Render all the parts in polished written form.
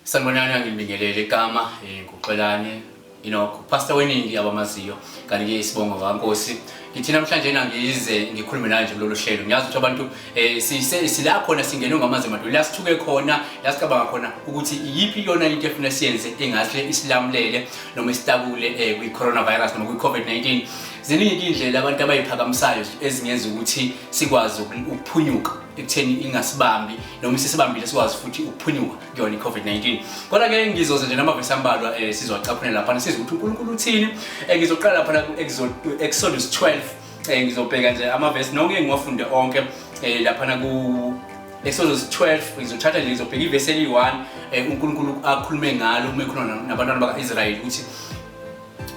Sanibonani, angibingelele igama nguXolani Enoch, pastor weningi abamaziyo, kanti ke isibongo kaNkosi. Ngithi namhlanje nangize ngikhulume naye nje kulolu hlelo. Ngiyazi ukuthi abantu sila khona singenwe ngamanzi amadolo, la sithuke khona, la sicabanga khona ukuthi iyiphi yona into efuna siyenze engahle isilamulele noma isitakule kwi-coronavirus noma kwi-COVID-19. Ziningi indlela abantu abayiphakamisayo ezingenza ukuthi sikwazi ukuphunyuka ekutheni ingasibambi, noma isisibambile sikwazi futhi ukuphunyuka kuyona i-COVID-19. Kodwa-ke ngizoze nje namavesi ambalwa sizowacaphuna laphana sizwe ukuthi uNkulunkulu uthini. Ngizoqala laphana ku-Exodus 12. Ngizobheka nje amavesi nonke ngiwafunde onke laphana ku-Exodus 12. Ngizothatha nje, ngizobheka ivesi eliyi-1 uNkulunkulu akhulume ngalo uma ekhuluma nabantwana baka-Israyeli ukuthi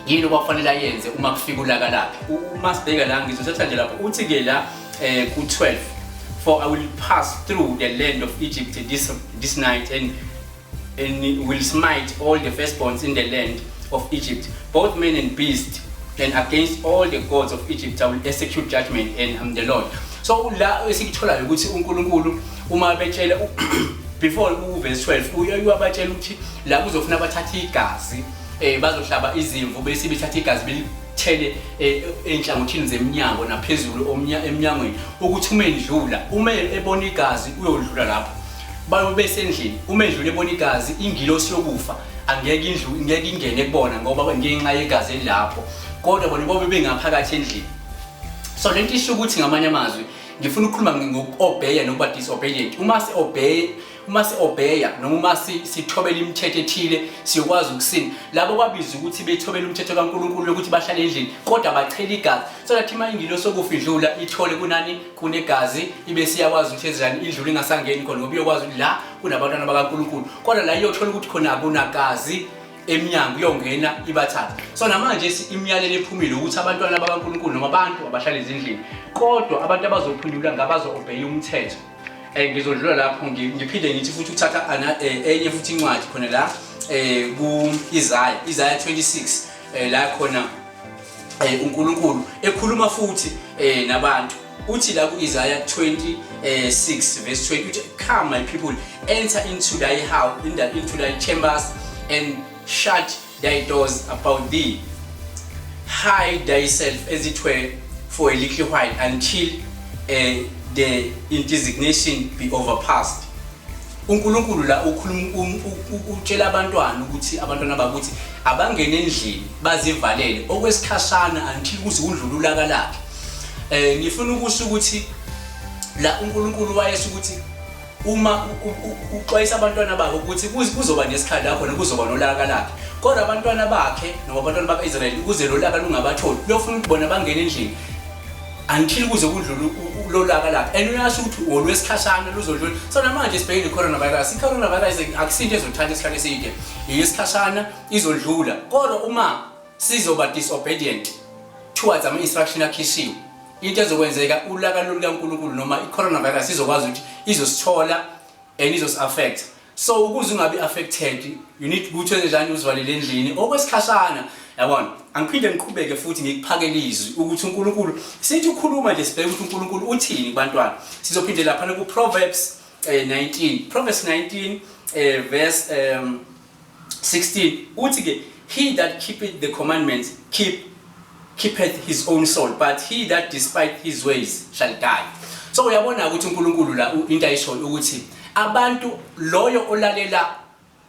yini okwakufanele ayenze uma kufika ulaka lakhe. Uma sibheka la, ngizothatha nje lapho uthi-ke la ku-12: "For I will pass through the land of Egypt this night and will smite all the firstborns in the land of Egypt, both men and beast, and against all the gods of Egypt I will execute judgment, and I'm the Lord." So la esikutholayo ukuthi uNkulunkulu uma betshela before uverse 12 uyabatshela ukuthi la kuzofuna bathathe igazi, bazohlaba izimvu bese bethatha igazi belithele enhlangothini zeminyango naphezulu eminyangweni, ukuthi uma endlula, uma ebona igazi, uyodlula lapho. Bayobe besendlini, uma edlula ebona igazi, ingilosi yokufa angeke indlu ngeke ingene kubona ngoba ngenxa yegazi elilapho, kodwa bona bobe bengaphakathi endlini. So lento isho ukuthi, ngamanye amazwi, ngifuna ukukhuluma ngoku-obeya nokuba disobedient. Uma si-obey, uma si-obeya noma uma sithobela imithetho ethile, siyokwazi ukusinda. Labo kwabiza ukuthi bethobela umthetho kaNkulunkulu yokuthi bahlale endlini kodwa bachela igazi, so that uma ingilosi yokufa idlula ithole kunani, kunegazi, ibe siyakwazi ukuthi enzenjani, indlula ingasangeni khona, ngoba iyokwazi ukuthi la kunabantwana bakaNkulunkulu. Kodwa la iyothola ukuthi khona akunagazi eminyango, iyongena ibathathe. So namanje imiyalelo ephumile ukuthi abantwana bakaNkulunkulu noma abantu abahlala ezindlini, kodwa abantu abazophunyulwa ngabazo-obeya umthetho. Ngizodlula lapho, ngiphinde ngithi futhi uthatha enye futhi incwadi khona la ku-Isaiah, Isaiah 26, la khona uNkulunkulu ekhuluma futhi nabantu. Uthi la ku-Isaiah 26 verse 20, uthi, "Come, my people, enter into thy house, into thy chambers and shut thy doors about thee. Hide thyself as it were for a little while until the indignation be overpast." UNkulunkulu la ukhuluma, utshela abantwana ukuthi, abantwana bakuthi abangene endlini bazivalele okwesikhashana until kuze kudlule ulaka lakhe. Ngifuna ukusho ukuthi la uNkulunkulu wayesho ukuthi uma uxwayisa abantwana bakhe ukuthi kuzoba nesikhathi la khona kuzoba nolaka lakhe, kodwa abantwana bakhe noma abantwana baka-Israyeli, ukuze lo laka lungabatholi, kuyofuna ukuthi bona bangene endlini until kuze kudlule lolaka lakhe, and uyasho ukuthi ngolwesikhashana, luzodlula. So namanje sibhekile i-coronavirus. I-coronavirus akusinto ezothatha isikhathi eside, yesikhashana, izodlula. Kodwa uma sizoba disobedient towards ama-instruction akhishiwe, into ezokwenzeka, ulaka lukaNkulunkulu noma i-coronavirus izokwazi ukuthi izosithola and izosi-affect. So ukuze ungabi affected, you need ukuthi wenze njani? Uzivalele endlini okwesikhashana, yabona. Angiphinde ngiqhubeke futhi ngikuphakele izwi ukuthi uNkulunkulu sithi ukhuluma nje, sibheke ukuthi uNkulunkulu uthini kubantwana. Sizophinde laphana ku-Proverbs 19, Proverbs 19 verse 16. Uthi ke, "He that keepeth the commandments keepeth his own soul, but he that despiseth his ways shall die." So uyabona ukuthi uNkulunkulu la into ayishoyo ukuthi abantu, loyo olalela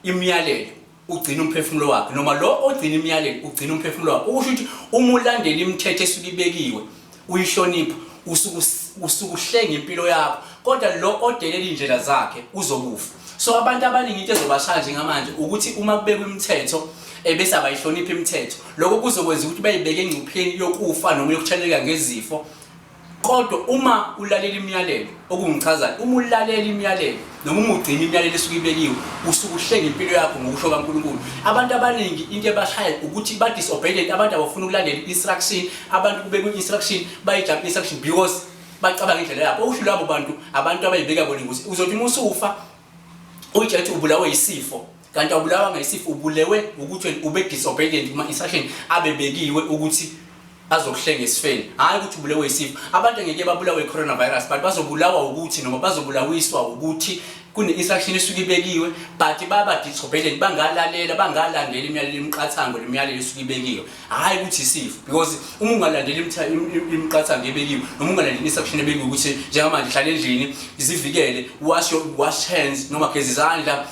imiyalelo ugcina umphefumulo wakhe, noma lo ogcina imiyalelo ugcina umphefumulo wakhe. Ukusho ukuthi uma ulandela imithetho esuke ibekiwe, uyihlonipha, usuke uhlenga impilo yakho, kodwa lo odelela indlela zakhe uzokufa. So abantu abaningi into ezobashaya njengamanje ukuthi uma kubekwa imithetho ebese abayihloniphi imithetho, lokho kuzokwenza ukuthi bayibeke engcupheni yokufa noma yokutheleleka ngezifo. Kodwa uma ulalela imiyalelo, okungichazayo, uma ulalela imiyalelo noma uma ugcina imiyalelo esuke ibekiwe, usuke uhlenga impilo yakho ngokusho kaNkulunkulu. Abantu abaningi into ebashaya ukuthi ba-disobedient. Abantu abafuna ukulandela i-instruction. Abantu kubekwa i-instruction, bayijump instruction because bacabanga indlela yabo. Okusho labo bantu, abantu abayibeka bona ingozi. Uzothi uma usufa uyitshela ukuthi ubulawe yisifo, kanti awubulawa ngesifo, ubulewe ukuthi wena ube disobedient kuma-instruction abebekiwe ukuthi azokuhlenga esifeni, hhayi ukuthi ubulewe isifo. Abantu angeke babulawe i-coronavirus, but bazobulawa ukuthi noma bazobulawiswa ukuthi Kune-instruction esuke ibekiwe, but baba disobedient, bangalalela, bangalandeli imiyalelo, imiqathango, nemiyalelo esuke ibekiwe. Hhayi ukuthi isifo, because uma ungalandeli imiqathango ebekiwe noma ungalandeli instruction ebekiwe ukuthi njengamanje hlala endlini, zivikele, wash hands noma geza izandla,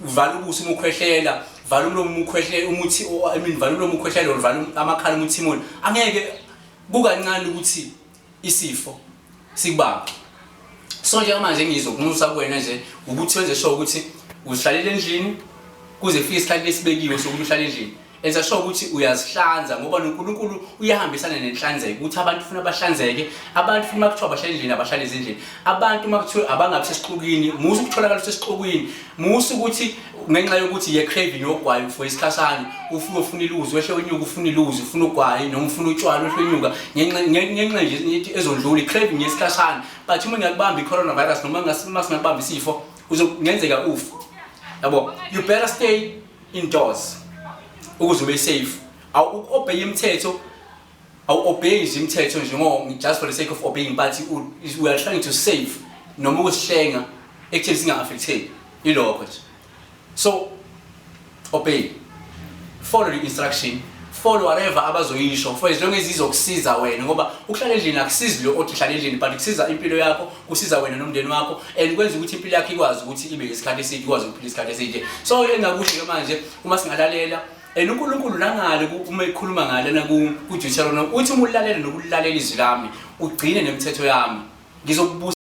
vala ubuso uma ukhwehlela, vala umlomo uma ukhwehlela, umuthi, I mean, vala umlomo ukhwehlela or vala amakhala uma uthimula, angeke, kukancane ukuthi isifo sikubambe. So njengamanje ngizokunxusa kuwena nje ukuthi wenze sure ukuthi uzihlalele endlini kuze kufike isikhathi lesibekiwe sokuthi uhlale endlini. Enza sure ukuthi uyazihlanza, ngoba noNkulunkulu uyahambisana nenhlanzeko, ukuthi abantu funa bahlanzeke. Abantu funa makuthiwa bahlale endlini, abahlale ezindlini. Abantu makuthiwa abangabi sesixukwini, musa ukutholakala usesixukwini. Musa ukuthi ngenxa yokuthi ye-craving yogwayi for isikhashana ufike ufuna iluzi, wehle wenyuka ufuna iluzi, ufuna ugwayi noma ufuna utshwala, wehle wenyuka ngenxa nje ezondlula i-craving yesikhashana. But uma ingakubamba i-coronavirus noma uma singakubamba isifo, kungenzeka ufe, yabo. You better stay indoors ukuze ube safe. Awu-obey imithetho, awu-obey nje imithetho nje ngo just for the sake of obeying, but we are trying to save noma ukusihlenga ekutheni singa-affecteki ilokho nje. So obey, follow the instruction, follow whatever abazoyisho, for as long as izokusiza wena, ngoba ukuhlala endlini akusizi lo othi hlala endlini, but kusiza impilo yakho, kusiza wena nomndeni wakho, and kwenza ukuthi impilo yakho ikwazi ukuthi ibe isikhathi eside, ikwazi ukuphila isikhathi eside. So engakusho-ke manje, uma singalalela and uNkulunkulu nangale uma ekhuluma ngalena ku-Deuteronomy uthi uma ulalela nokulalela izwi lami, ugcine nemithetho yami, ngizokubusa.